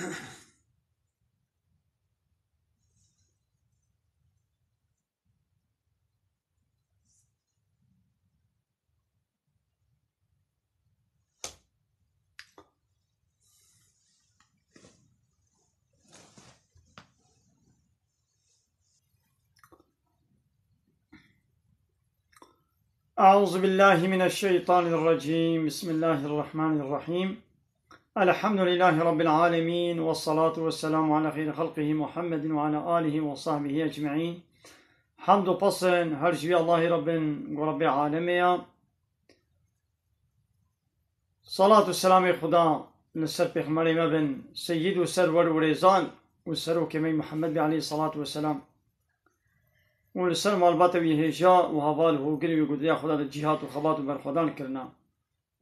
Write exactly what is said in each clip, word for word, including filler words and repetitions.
أعوذ بالله من الشيطان الرجيم. بسم الله الرحمن الرحيم. الحمد لله رب العالمين، والصلاة والسلام على خير خلقه محمد وعلى آله وصحبه أجمعين. Hamd û pesn her ji vî Allahî Rabbin ku Rabbê alemê ya. Salat û selamê Xuda li ser pêxemberê me bin, seyyid û serwer û rêzan û serokê me Muhammed be aleyhî salatu ve selam. Û li ser malbata wî hêja û heval û hogirê wî ku di riya Xuda de cîhat û xebat û berxwedan kirina.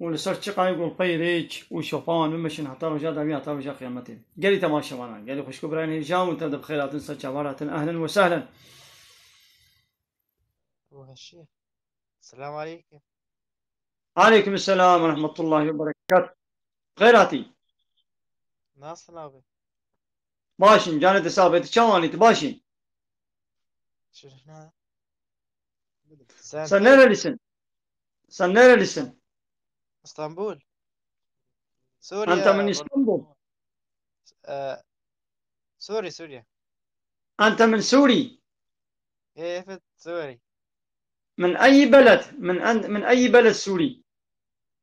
Û li ser çiqayê ku pey rêç û şopa wan bimeşin heta roja dawî, heta roja qiyametê. Gelî temaşevana, gelî xwişk û birayên hêja û te di bi xêr hatin ser çavan hatin. Ehlen ve sehlen. Weşî. Selam aleykum. Aleykum selam ve rahmetullahi ve berekat. Xêr hatî. Nasılsın abi? Başim, canê te sax be, tu çawanî, tu başî? Şirine. Sen Sen nerelisin? Sen nerelisin? İstanbul. Suriye. Ente min İstanbul. Ee, Suri, Suriye. Ente min Suri. Ee, evet, Suri. Min eyi beled? Min en, min eyi beled Suri?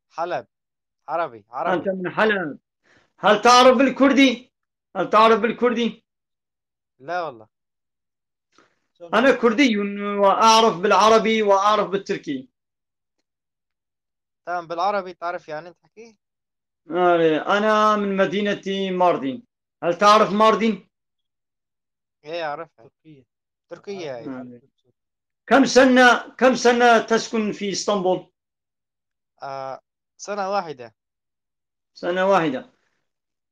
Halep. Arabi, Arabi. Ente min Halep. Hel tarif bil Kurdi? Hel tarif bil Kurdi? La wallah. Ana Kurdiyun ve a'rif bil Arabi ve a'rif bil Tirki. Tamam, bil Arabi tarif yani tahki? Are, ana min medineti Mardin. Hel tarif Mardin? Ee, arif. Türkiye. Türkiye. Are. Kam sene, kam sene teskun fi İstanbul? Aa, sene wahide. Sene wahide.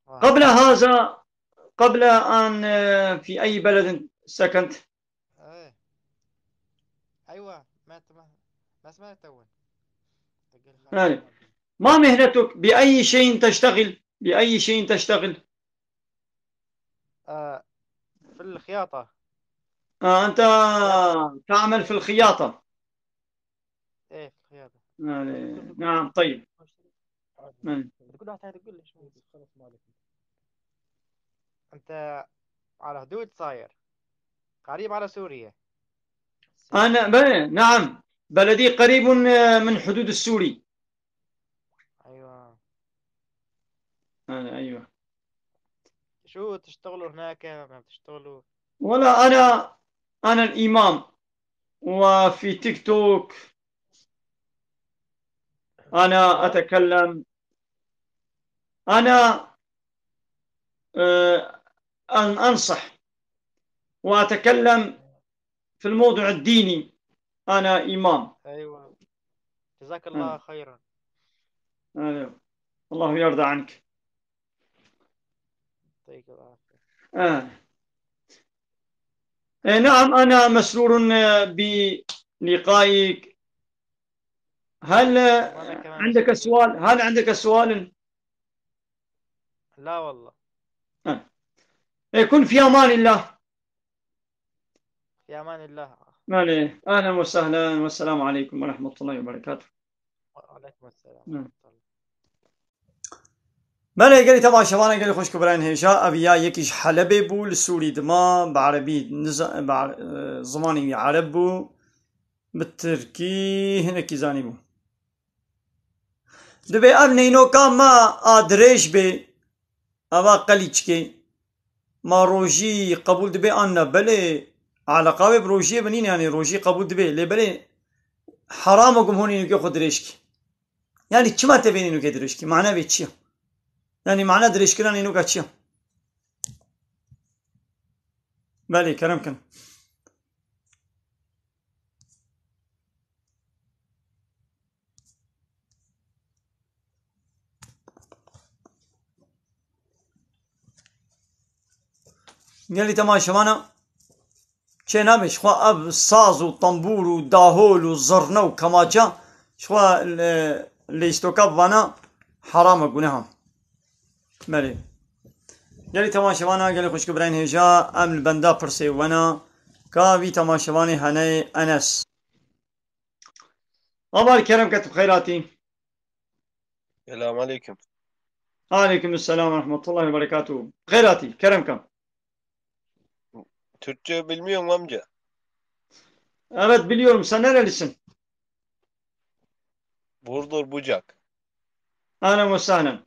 Wahide. Qabla haza, qabla an, e, fi eyi beledin sekent? Ee. Eywa, ma, ma, ma smaret ewwel. Taqul Halep. Are. Ma mihnetuk? Bi eyi şeyin teştegil? Bi eyi şeyin teştegil? Ee, fil xiyata. Aa, ente ta'mel fil xiyata. Ee, fil xiyata. Are. Naam, tayyib. Are. Kul wahid taqul leş. Ente ala hudud sayir. Qarib ala Suriye. Ana, bele, naam. Beledi qaribun, e, min hudud Suri. Eywa. Ana, eywa. Şu teşteglu hunake, ma teşteglu? Wala ana, ana imam. Ve fi TikTok. Ana etekellem. Ana, e, en, ensah. Ve etekellem في الموضوع الديني. أنا إمام. أيوة. جزاك الله خيرا. أيوة. الله يرضى عنك. يعطيك العافية. آه. إيه، نعم، أنا مسرور، آه، بلقائك. هل، آه، وأنا كمان عندك سرور. سؤال؟ هل عندك سؤال؟ لا والله. آه. إيه، كن في أمان الله. في أمان الله. Belê, ehlen ve sehlen, ve selamu aleykum ve rahmetullahi ve berekatuh. وعليكم السلام ورحمة الله. Belê, gelî temaşevana, gelî xwişk û birayên hêja, ev ya yekî ji Helebê bû, li Sûrî dima, bi erebî niza-, bi er-, e, zimanê wî ereb bû, bi tirkî hinekî zanîbû. Dibê ev neynoka me a dirêj bê, eva qelîçkê. Ma rojî qebûl dibe an ne? Belê, eleqa wê bi rojiyê ve nîne, yanî rojî qebûl dibe. Lê belê heram e ku hûn nînokê xwe dirêj kî. Yanî çima te vê nînokê dirêj kî? Mane vê çi ye? Yanî mane dirêjkirina nînoka çi ye? Belê, kerem kin. Gelî temaşevana çê nabe, ji xwe ev saz û tembûr û dahol û zirne û kemaça, ji xwe lê, lê îstoka bi vana heram e, guneha. Belê. Gelî temaşevana, gelî xwişk û birayên hêja, em li benda pirsê we ne, ka vî temaşevanê hene Enes. Ava, kerem ke tu bi xêr hatî. Selam aleyküm. Aleyküm selam ve rahmetullahi ve berekatuhu. Xêr hatî, kerem ke. Türkçe bilmiyorum amca. Evet, biliyorum. Sen nerelisin? Burdur Bucak. Ahlen ve sahlen.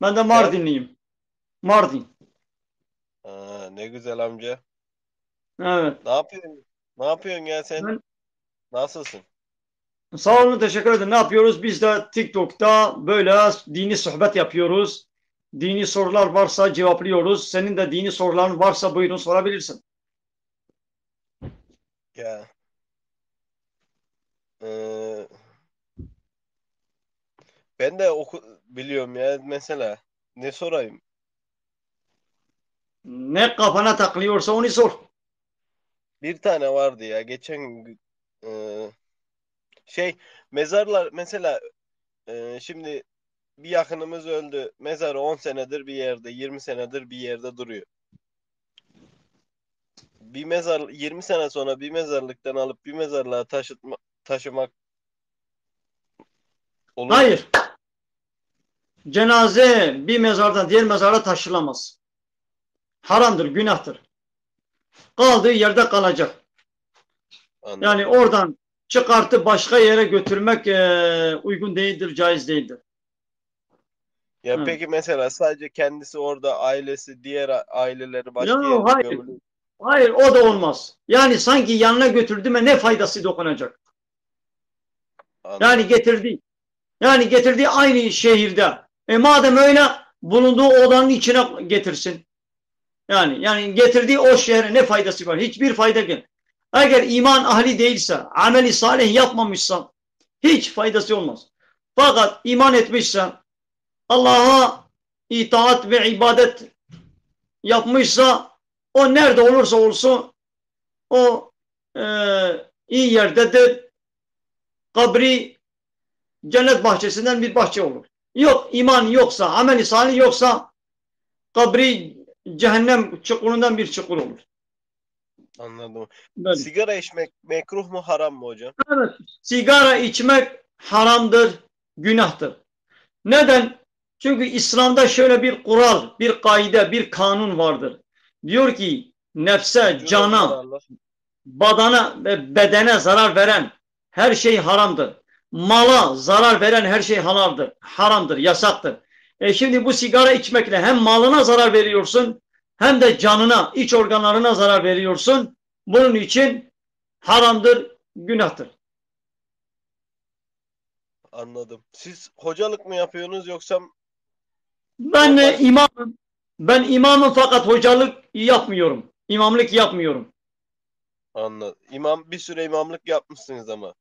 Ben de Sen? Mardinliyim. Mardin. Ha, ne güzel amca. Evet. Ne yapıyorsun? Ne yapıyorsun ya sen? Ben Nasılsın? Sağ olun, teşekkür ederim. Ne yapıyoruz? Biz de TikTok'ta böyle dini sohbet yapıyoruz. Dini sorular varsa cevaplıyoruz. Senin de dini soruların varsa buyurun, sorabilirsin. Ya. Ee, ben de oku biliyorum ya, mesela. Ne sorayım? Ne kafana takılıyorsa onu sor. Bir tane vardı ya, geçen gün, e, şey, mezarlar mesela, e, şimdi bir yakınımız öldü. Mezarı on senedir bir yerde, yirmi senedir bir yerde duruyor. Bir mezar, yirmi sene sonra bir mezarlıktan alıp bir mezarlığa taşıtma, taşımak olur mu? Hayır. Cenaze bir mezardan diğer mezara taşınamaz. Haramdır, günahtır. Kaldığı yerde kalacak. Anladım. Yani oradan çıkartıp başka yere götürmek, e, uygun değildir, caiz değildir. Ya Evet. Peki mesela sadece kendisi orada, ailesi, diğer a-, aileleri başka Ya yerde hayır. gömülü. Hayır, o da olmaz. Yani sanki yanına götürdü mü ne faydası dokunacak? Anladım. Yani getirdi. Yani getirdi aynı şehirde. E madem öyle bulunduğu odanın içine getirsin. Yani yani getirdiği o şehre ne faydası var? Hiçbir fayda gel. Eğer iman ahli değilse, ameli salih yapmamışsa hiç faydası olmaz. Fakat iman etmişse, Allah'a itaat ve ibadet yapmışsa, o nerede olursa olsun o, e, iyi yerdedir. Kabri cennet bahçesinden bir bahçe olur. Yok, iman yoksa, amel-i salih yoksa kabri cehennem çukurundan bir çukur olur. Anladım. Böyle. Sigara içmek mekruh mu, haram mı hocam? Evet, sigara içmek haramdır, günahtır. Neden? Çünkü İslam'da şöyle bir kural, bir kaide, bir kanun vardır. Diyor ki nefse, Vücuda cana, zararlı. Badana ve bedene zarar veren her şey haramdır. Mala zarar veren her şey halaldır, haramdır, yasaktır. E şimdi bu sigara içmekle hem malına zarar veriyorsun, hem de canına, iç organlarına zarar veriyorsun. Bunun için haramdır, günahtır. Anladım. Siz hocalık mı yapıyorsunuz yoksa Ben e, normal imamım. Ben imamım fakat hocalık yapmıyorum. İmamlık yapmıyorum. Anladım. İmam, bir süre imamlık yapmışsınız ama.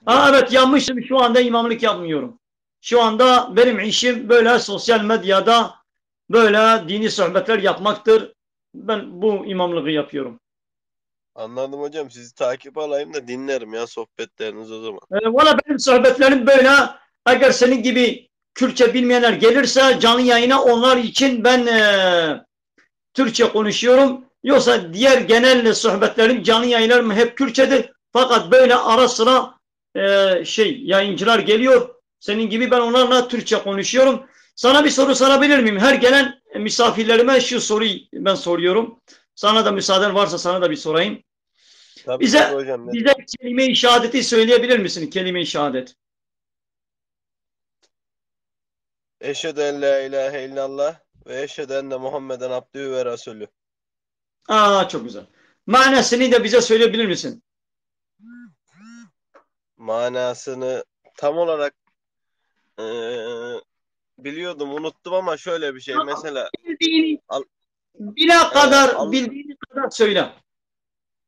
Ha, evet, yapmıştım. Şu anda imamlık yapmıyorum. Şu anda benim işim böyle sosyal medyada böyle dini sohbetler yapmaktır. Ben bu imamlığı yapıyorum. Anladım hocam. Sizi takip alayım da dinlerim ya sohbetlerinizi o zaman. E, valla benim sohbetlerim böyle. Eğer senin gibi Kürtçe bilmeyenler gelirse canlı yayına, onlar için ben e, Türkçe konuşuyorum. Yoksa diğer genel sohbetlerim, canlı yayınlarım hep Kürtçedir. Fakat böyle ara sıra e, şey, yayıncılar geliyor. Senin gibi ben onlarla Türkçe konuşuyorum. Sana bir soru sorabilir miyim? Her gelen misafirlerime şu soruyu ben soruyorum. Sana da müsaaden varsa sana da bir sorayım. Tabii, bize, tabii hocam, ne bize demek? Kelime-i şehadeti söyleyebilir misin? Kelime-i şehadet. Eşhedü en la ilahe illallah ve eşhedü enne Muhammeden abdühü ve resulü. Aa, çok güzel. Manasını da bize söyleyebilir misin? Manasını tam olarak, eee, biliyordum, unuttum ama şöyle bir şey. Tamam. Mesela Bildiğini, al-, bile eee, kadar, al-, bildiğini kadar söyle.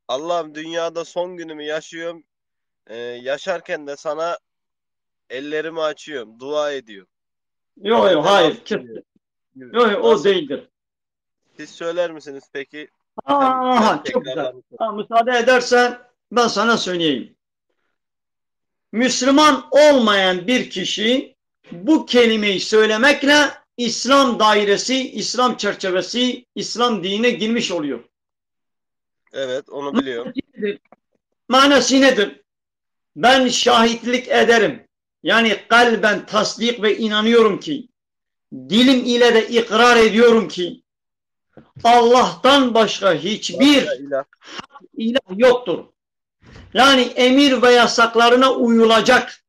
Allah'ım, dünyada son günümü yaşıyorum. Eee, yaşarken de sana ellerimi açıyorum, dua ediyorum. Yok, yok, hayır, kesin. Yok, yok, o değildir. Siz söyler misiniz peki? Aha, çok güzel. Ha, müsaade edersen ben sana söyleyeyim. Müslüman olmayan bir kişi bu kelimeyi söylemekle İslam dairesi, İslam çerçevesi, İslam dinine girmiş oluyor. Evet, onu biliyorum. Manası nedir? Ben şahitlik ederim. Yani kalben tasdik ve inanıyorum ki, dilim ile de ikrar ediyorum ki, Allah'tan başka hiçbir Başka ilah. ilah yoktur. Yani emir ve yasaklarına uyulacak,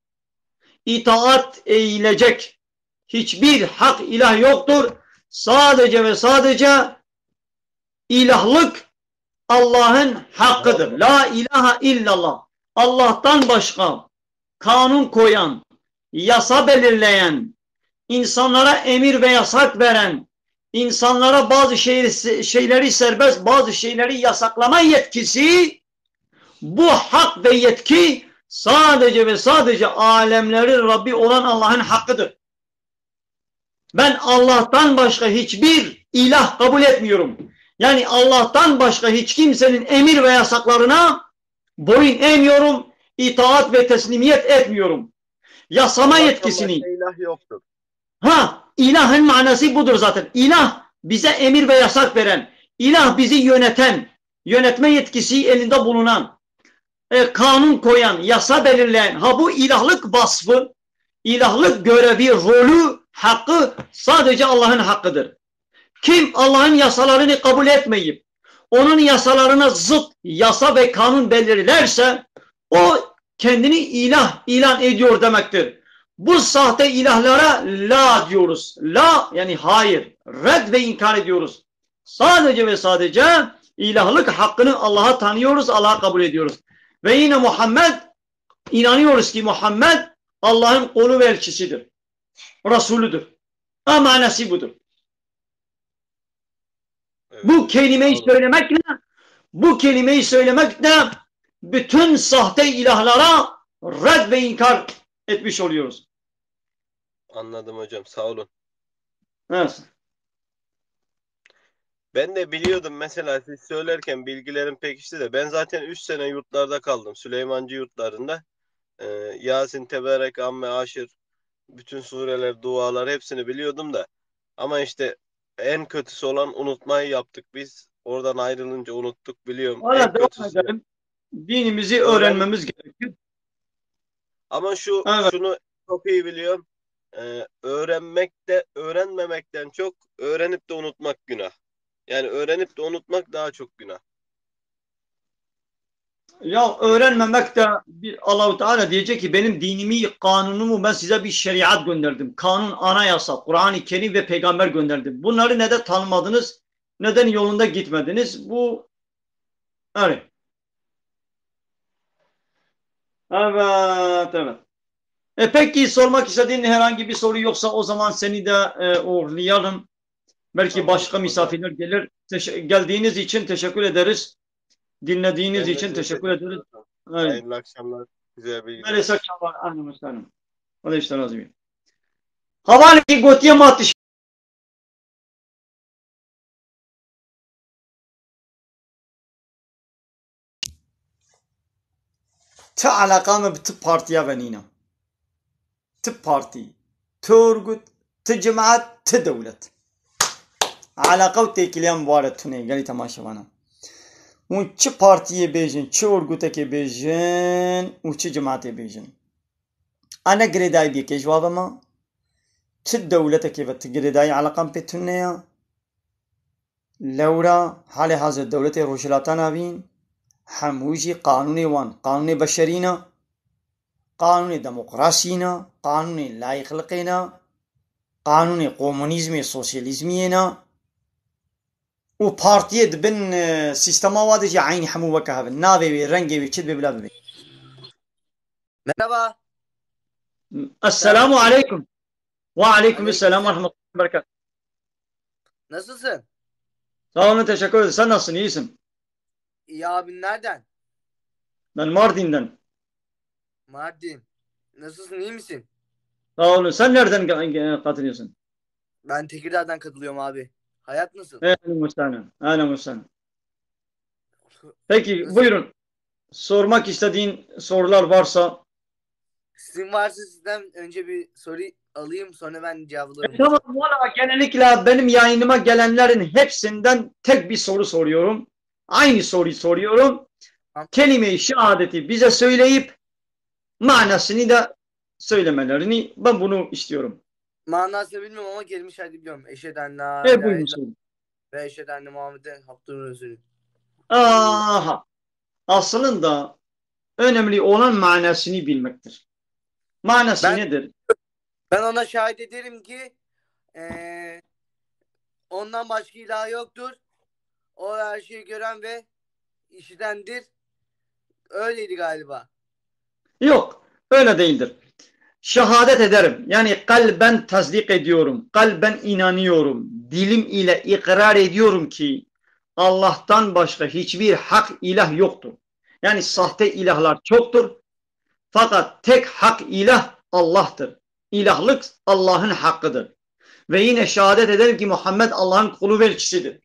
itaat eğilecek hiçbir hak ilah yoktur. Sadece ve sadece ilahlık Allah'ın hakkıdır. La ilahe illallah. Allah'tan başka kanun koyan, yasa belirleyen, insanlara emir ve yasak veren, insanlara bazı şey, şeyleri serbest, bazı şeyleri yasaklama yetkisi, bu hak ve yetki sadece ve sadece alemlerin Rabbi olan Allah'ın hakkıdır. Ben Allah'tan başka hiçbir ilah kabul etmiyorum. Yani Allah'tan başka hiç kimsenin emir ve yasaklarına boyun eğmiyorum, itaat ve teslimiyet etmiyorum. Yasama Allah'tan yetkisini. Başka ilah yoktur. Ha, ilahın manası budur zaten. İlah bize emir ve yasak veren, ilah bizi yöneten, yönetme yetkisi elinde bulunan, e, kanun koyan, yasa belirleyen, ha bu ilahlık vasfı, ilahlık görevi, rolü, hakkı sadece Allah'ın hakkıdır. Kim Allah'ın yasalarını kabul etmeyip, onun yasalarına zıt yasa ve kanun belirlerse, o kendini ilah ilan ediyor demektir. Bu sahte ilahlara la diyoruz. La yani hayır. Red ve inkar ediyoruz. Sadece ve sadece ilahlık hakkını Allah'a tanıyoruz, Allah'a kabul ediyoruz. Ve yine Muhammed, inanıyoruz ki Muhammed Allah'ın kulu ve elçisidir. Resulüdür. Ha, manası budur. Evet. Bu kelimeyi Doğru. söylemekle, bu kelimeyi söylemekle bütün sahte ilahlara red ve inkar etmiş oluyoruz. Anladım hocam, sağ olun. Evet. Ben de biliyordum, mesela siz söylerken bilgilerim pekişti de, ben zaten üç sene yurtlarda kaldım, Süleymancı yurtlarında. Ee, Yasin, Tebarek, Amme, Aşır, bütün sureler, dualar, hepsini biliyordum da, ama işte en kötüsü olan unutmayı yaptık biz. Oradan ayrılınca unuttuk, biliyorum. Valla En devam kötüsü. edelim. Dinimizi Öğren- öğrenmemiz gerekir. Ama şu Evet. şunu çok iyi biliyorum. Ee, öğrenmek de, öğrenmemekten çok öğrenip de unutmak günah. Yani öğrenip de unutmak daha çok günah. Ya öğrenmemek de, bir Allahu Teala diyecek ki benim dinimi, kanunumu, ben size bir şeriat gönderdim. Kanun, anayasa, Kur'an-ı Kerim ve peygamber gönderdim. Bunları ne de tanımadınız, ne de yolunda gitmediniz. Bu yani. Evet, evet. E, peki sormak istediğin herhangi bir soru yoksa o zaman seni de, e, uğurlayalım. Belki Tamam, başka hocam. Misafirler gelir. Teşe- geldiğiniz için teşekkür ederiz. Dinlediğiniz Ben de için size teşekkür teşekkür ederiz. ederim. Evet. Hayırlı akşamlar. Güzel bilgiler. Öyle saçma var. Aynen, aynen. Öyle işte lazım. Havale ki gotiye matış. Ti eleqa min bi ti partiya ve nîne. Ti partî, ti örgüt, ti cemaat, ti dewlet. Eleqa û têkiliya min ware tune, gelî temaşevana. Hûn çi partiyê bêjin, çi örgütekê bêjin û çi cemaatê bêjin. A ne girêdayî bi yekê ji wa ve ma. Ti dewletekê ve ti girêdayî eleqan pê tune ya. Lewra halê hazir dewletê Rojhilata Navîn hemû jî qanûnê wan, qanûnê beşerî ne, qanûnê demokrasî ne, qanûnê layîqliqê ne, qanûnê komunîzmê, sosyalîzmiyê ne û partiyê di bin, e, sîstema wa de jî eynî hemû weke hev in. Navê wê, rengê wê çi dibe bila bibe. Merhaba. Esselamu aleyküm. Ve aleyküm selam ve rahmetullahi ve berekatuhu. Nasılsın? Sağ olun, teşekkür ederim. Sen nasılsın? İyisin? İyi abi, nereden? Ben Mardin'den. Mardin. Nasılsın, iyi misin? Sağ olun. Sen nereden ge- ge- katılıyorsun? Ben Tekirdağ'dan katılıyorum abi. Hayat nasıl? Ehlen ve sehlen. Ehlen ve sehlen. Peki, Nasıl? Buyurun. Sormak istediğin sorular varsa. Sizin varsa sizden önce bir soru alayım, sonra ben cevaplarım. Tamam, valla genellikle benim yayınıma gelenlerin hepsinden tek bir soru soruyorum. Aynı soruyu soruyorum. Tamam. Kelime-i şehadeti bize söyleyip manasını da söylemelerini, ben bunu istiyorum. Manasını bilmiyorum ama kelime-i şehadeti biliyorum. Eşhedü en la Evet, ilahe buyurun, illallah söyleyeyim. Ve eşhedü enne Muhammeden abdühü ve resulü. Aha. Aslında önemli olan manasını bilmektir. Manası Ben- nedir? Ben ona şahit ederim ki eee, ondan başka ilah yoktur. O her şeyi gören ve işitendir. Öyleydi galiba. Yok, öyle değildir. Şehadet ederim. Yani kalben tasdik ediyorum. Kalben inanıyorum. Dilim ile ikrar ediyorum ki Allah'tan başka hiçbir hak ilah yoktur. Yani sahte ilahlar çoktur. Fakat tek hak ilah Allah'tır. İlahlık Allah'ın hakkıdır. Ve yine şehadet ederim ki Muhammed Allah'ın kulu ve elçisidir.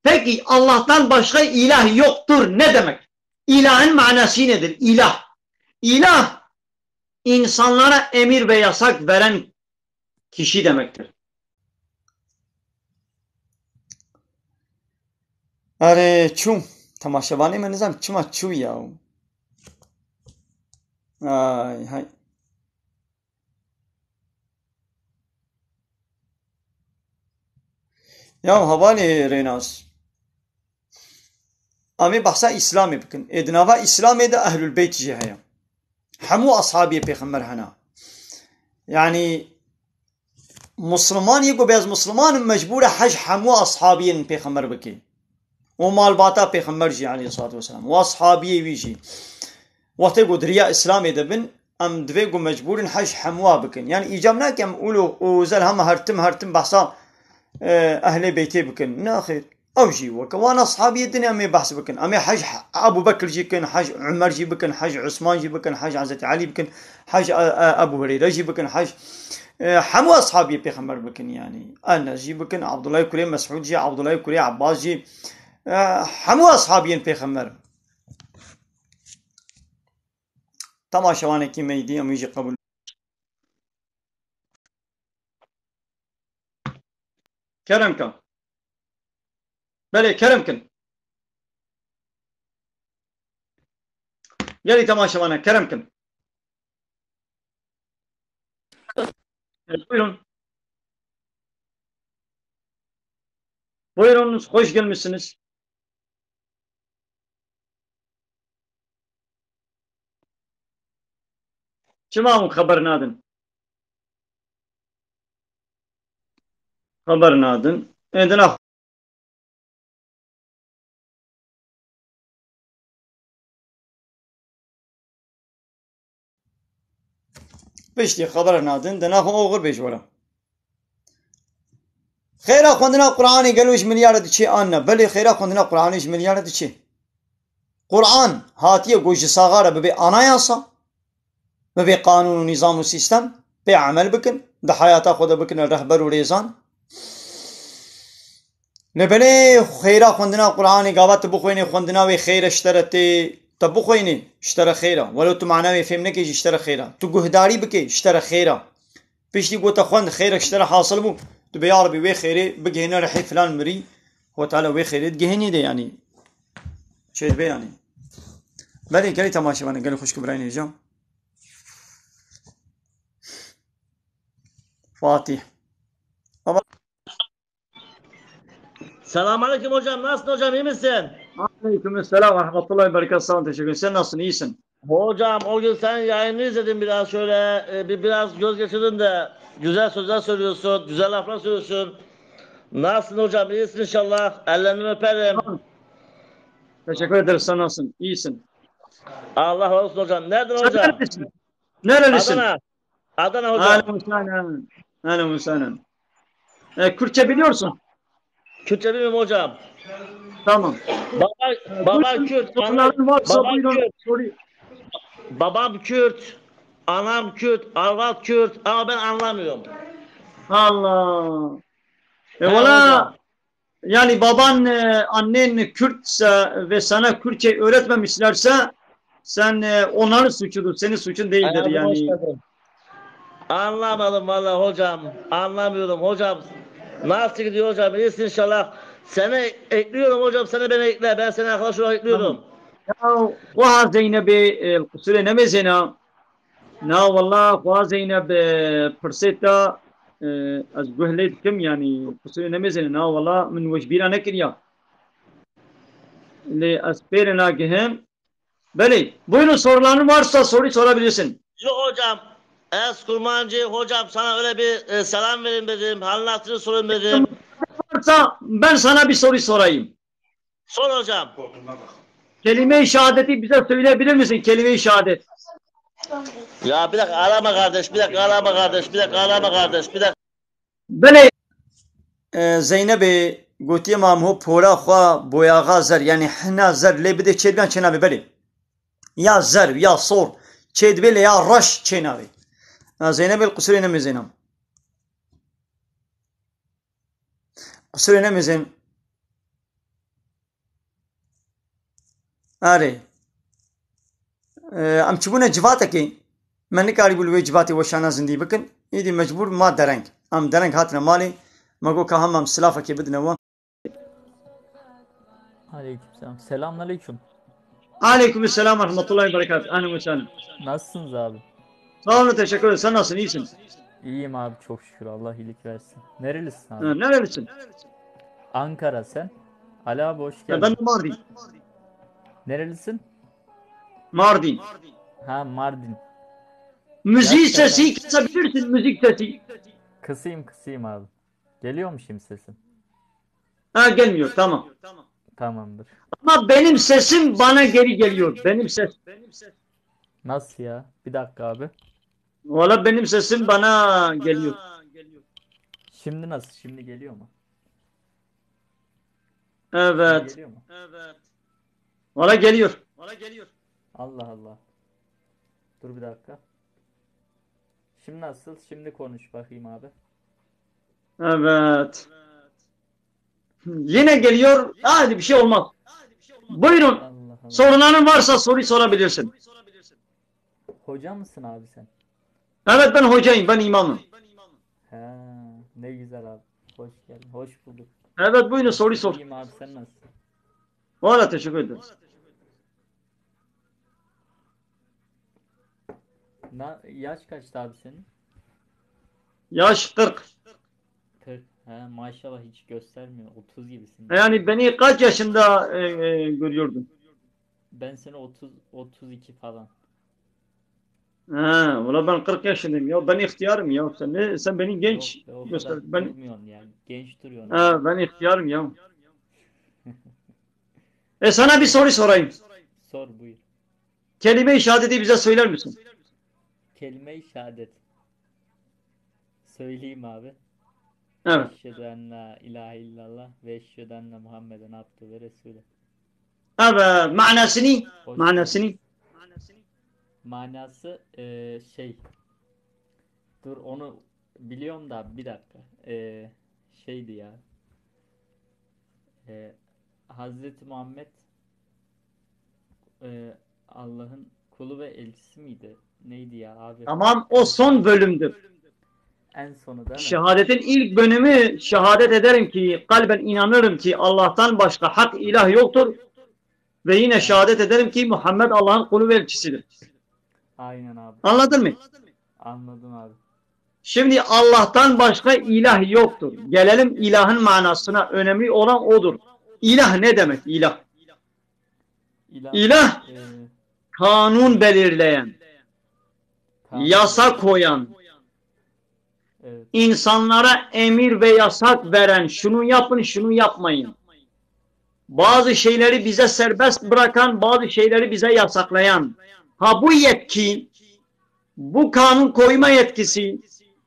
Peki Allah'tan başka ilah yoktur ne demek? İlahın manası nedir? İlah. İlah insanlara emir ve yasak veren kişi demektir. Erê çû. Temaşevanê me nizam çima çû ya. Ay hay. Ya hevalê Rênas. Em ê behsa Îslamê bikin. Ê di nava Îslamê de Ehlul Beyt jî heye. Hemû ashabiyê Pêxember hene. Yanî Musliman yê ku bêz Musliman mecbûr e hej hemû ashabiyên Pêxember bike. Û malbata Pêxember jî aleyhissalatu vesselam. Û ashabiyê wî jî. Wextê ku di riya Îslamê de bin, em divê ku mecbûr in hej hemûa bikin. Yanî îcab nake em ûlo û zel hema her tim her tim behsa, e, ehlê beytê bikin. Nexêr. Ew jî weke wan ashabiyê din em ê behs bikin. Em ê hej Ebu Bekir jî bikin, hej Umer jî bikin, hej Usman jî bikin, hej Hezretî Elî bikin, hej, e, e, Ebu Hureyre jî bikin, hej, e, hemû ashabiyê Pêxember bikin yanî. Enes jî bikin, Abdullah kurê Mesûd jî, Abdullah kurê Abbas jî, e, hemû ashabiyên Pêxember. Temaşevanekî me yî dî em wî jî qebûl. Kerem ka. Belê, kerem kin. Gelî temaşevana, kerem kin. Evet, buyurun. Buyurun, hoş gelmişsiniz. Çima hûn xeber nadin? Xeber nadin. Ê, dina. Piştî xeber nadin, dina xwe oxir bêj were. Xêra xwendina Qur'anê gelo ji milyara diçê an ne? Belê, xêra xwendina Qur'anê ji milyara diçê. Qur'an hatiye ku ji saxa re bibe anayasa, bibe qanûn û nîzam û sîstem, pê emel bikin, di heyata xwe de bikine rehber û rêzan. Lê belê xêra xwendina Qur'anê, gava tu bixwênî xwendina wê xêr e ji te re tê, te bixwênî ji te re xêr e. Welo tu mana wê fêm nekê jî ji te re xêr e. Tu guhdarî bikê ji te re xêr e. Piştî ku te xwend xêrek ji te re hasil bû, tu bê ya Rebî wê xêrê bigihîne rihê filan mirî, Xwedê Teala wê xêrê digihînî de yanî. Çêdibe yanî. Belê gelî temaşevanê, gelî xwişk û birayên hêja. Fatih. Baba. Selamünaleyküm hocam. Nasılsın hocam? İyi misin? Aleyküm selam ve rahmetullahi ve berekatuhu. Sağ ol, teşekkür ederim. Sen nasılsın? İyisin? Hocam o gün senin yayınını izledim biraz şöyle. E, bir biraz göz geçirdim de güzel sözler söylüyorsun. Güzel laflar söylüyorsun. Nasılsın hocam? İyisin inşallah. Ellerinden öperim. Teşekkür ederiz. Sen nasılsın? İyisin. Allah razı olsun hocam. Nereden Sen hocam? Neredesin? Nerelisin? Adana. Adana hocam. Ahlen ve sahlen. Ahlen ve sahlen. E, Kürtçe biliyorsun. Kürtçe bilmiyorum hocam. Tamam. Baba, baba Buyurun, Kürt, soruların varsa baba buyurun. Kürt. Soruyu. Babam Kürt, anam Kürt, arvat Kürt ama ben anlamıyorum. Allah. E, Ha, valla hocam. Yani baban, e, annen Kürtse ve sana Kürtçe öğretmemişlerse sen, e, onların suçudur, senin suçun değildir yani. Anlamadım valla hocam. Anlamıyorum hocam. Nasıl gidiyor hocam? İyisin inşallah. Seni ekliyorum hocam. Seni ben ekle. Ben seni arkadaş olarak ekliyorum. Ya, xweha Zeynebê, e, qusûrê nemêzêna. Na wela xweha Zeyneb, e, pirsê te, e, ez guh lê dikim, yani qusûrê nemêzêne. Na wela min we ji bîra nekiriya. Lê ez pêre nagihim. Belê. Buyurun, soruların varsa soruyu sorabilirsin. Yok hocam. Ez Kurmancı hocam sana öyle bir e, selam vereyim dedim. Halini hatırını sorayım dedim. Varsa ben sana bir soru sorayım. Sor hocam. Kelime-i şehadeti bize söyleyebilir misin? Kelime-i şehadet. Ya bir dakika arama kardeş, bir dakika arama kardeş, bir dakika arama kardeş, bir dakika. Belê, e, Zeynebê gotiye, mam ho pora xwe boyaxa zer, yani hina zer lê bidê çêdibiyan çênabê, belê. Ya zer, ya sor çêdibê lê ya reş çênabê. Na Zeynebê li qusûrê nemêzêna. Qusûrê nemêzên. Erê. E, em çibûne civatekê. Me nikarîbû li wê civatê weşana zindî bikin. Îdî mecbûr ma dereng. Em dereng hatine malê. Me got ka hema em silafekê bidine we. Aleykümselam. Selamünaleyküm. Aleyküm selam ve rahmetullahi ve berekatuhu. Ahlen ve sahlen. Nasılsınız abi? Sağ olun, teşekkür ederim. Sen nasılsın, iyisin? İyiyim abi, çok şükür. Allah iyilik versin. Nerelisin abi? Ha, nerelisin? Ankara, sen? Ali abi, hoş Ya, geldin. ben de Mardin. Nerelisin? Mardin. Ha, Mardin. Müziği Gerçekten. Sesi kısabilirsin, müzik sesi. Kısayım kısayım abi. Geliyor mu şimdi sesim? Ha, gelmiyor, tamam. Tamamdır. Ama benim sesim bana geri geliyor. Benim ses. Nasıl ya? Bir dakika abi. Valla benim sesim bana geliyor. Şimdi nasıl? Şimdi geliyor mu? Evet. Geliyor mu? Valla geliyor. Allah Allah. Dur bir dakika. Şimdi nasıl? Şimdi konuş bakayım abi. Evet. Yine geliyor. Hadi, bir şey olmaz. Buyurun. Allah Allah. Soruların varsa soruyu sorabilirsin. Hoca mısın abi sen? Evet, ben hocayım, ben imamım. Ha, ne güzel abi. Hoş geldin. Hoş bulduk. Evet, buyurun, soruyu sor. İyiyim abi, sen nasılsın? Valla teşekkür ederim. Na, yaş kaçtı abi senin? Yaş kırk. kırk. Ha, maşallah, hiç göstermiyor. otuz gibisin. Yani beni kaç yaşında e, e, görüyordun? Ben seni otuz, otuz iki falan. Ha, valla ben kırk yaşındayım ya. Ben ihtiyarım ya. Sen ne? Sen beni genç Yok be, o göster. kadar Ben, durmuyorsun yani. Genç duruyorsun. ha, ben ihtiyarım ya. E, sana bir soru sorayım. Sor, buyur. Kelime-i şehadeti bize söyler misin? Kelime-i şehadet. Söyleyeyim abi. Evet. Eşhedü en la ilahe illallah ve eşhedü enne Muhammeden abdühü ve resulü. Evet, manasını, Hoş manasını. Manası e, şey. Dur, onu biliyorum da, bir dakika. E, şeydi ya. E, Hazreti Muhammed e, Allah'ın kulu ve elçisi miydi? Neydi ya abi? Tamam, o son bölümdür. En sonu değil mi? Şehadetin ilk bölümü, şehadet ederim ki, kalben inanırım ki Allah'tan başka hak ilah yoktur. Ve yine şehadet ederim ki Muhammed Allah'ın kulu ve elçisidir. Aynen abi. Anladın mı? Anladım abi. Şimdi Allah'tan başka ilah yoktur. Gelelim ilahın manasına. Önemli olan odur. İlah ne demek? İlah. İlah, İlah e, kanun belirleyen, kanun. Yasa koyan, Evet. insanlara emir ve yasak veren, şunu yapın, şunu yapmayın. Bazı şeyleri bize serbest bırakan, bazı şeyleri bize yasaklayan. Ha, bu yetki, bu kanun koyma yetkisi,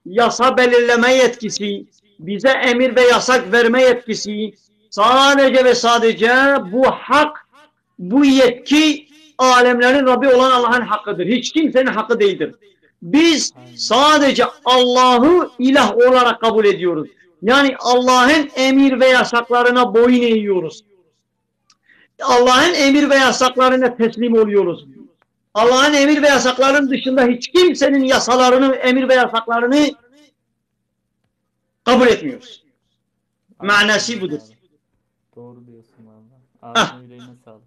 yasa belirleme yetkisi, bize emir ve yasak verme yetkisi sadece ve sadece bu hak, bu yetki alemlerin Rabbi olan Allah'ın hakkıdır. Hiç kimsenin hakkı değildir. Biz sadece Allah'ı ilah olarak kabul ediyoruz. Yani Allah'ın emir ve yasaklarına boyun eğiyoruz. Allah'ın emir ve yasaklarına teslim oluyoruz. Allah'ın emir ve yasaklarının dışında hiç kimsenin yasalarını, emir ve yasaklarını kabul etmiyoruz. Manası budur. Doğru diyorsun valla. Ah. Ağzına yüreğine sağlık.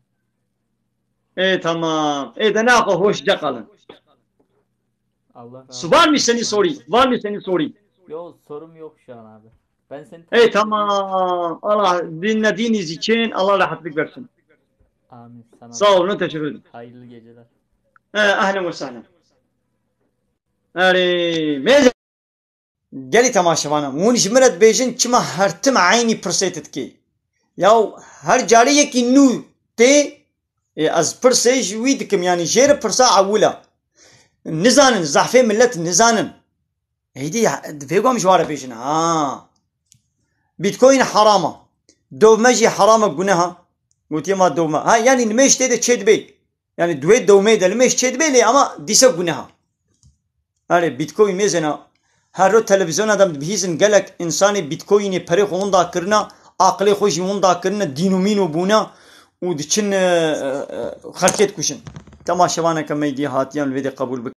E, tamam. E, de ne yapalım? Hoşça kalın. Allah razı Su var mı seni sorayım? Var mı seni sorayım? Yok, sorum yok şu an abi. Ben seni E, tamam. Allah dinlediğiniz için Allah rahatlık versin. Amin. Sana Sağ olun, teşekkür ederim. Hayırlı geceler. E, ehlen ve sehlen. Erê, mêze. Gelî temaşevana, hûn ji min re dibêjin çima her tim eynî pirsê te dikê? Ya her carê yekî nû tê, e, ez pirsê ji wî dikim, yanî jê re pirsa ewil e. Nizanin, zehfê millet nizanin. Êdî ya, divê ku em ji wan re bêjin, ha. Bitcoin heram e. Dowme jî heram e, guneh e. Gotiye ma dowme. Ha, yanî nimêj tê de çê dibê. Yanî di wê dowmê de nimêj çê dibê lê ama dîse guneh e. Erê, Bitcoin mêzena. Her roj televîzyona de em dibihîzin gelek însanê Bitcoinê perê xwe winda kirina, aqilê xwe jî winda kirine, dîn û mîn û bûne û diçin, e, e, e, xelkê dikuşin. Temaşevaneke me dî hatiyan li vê de qebûl bikin.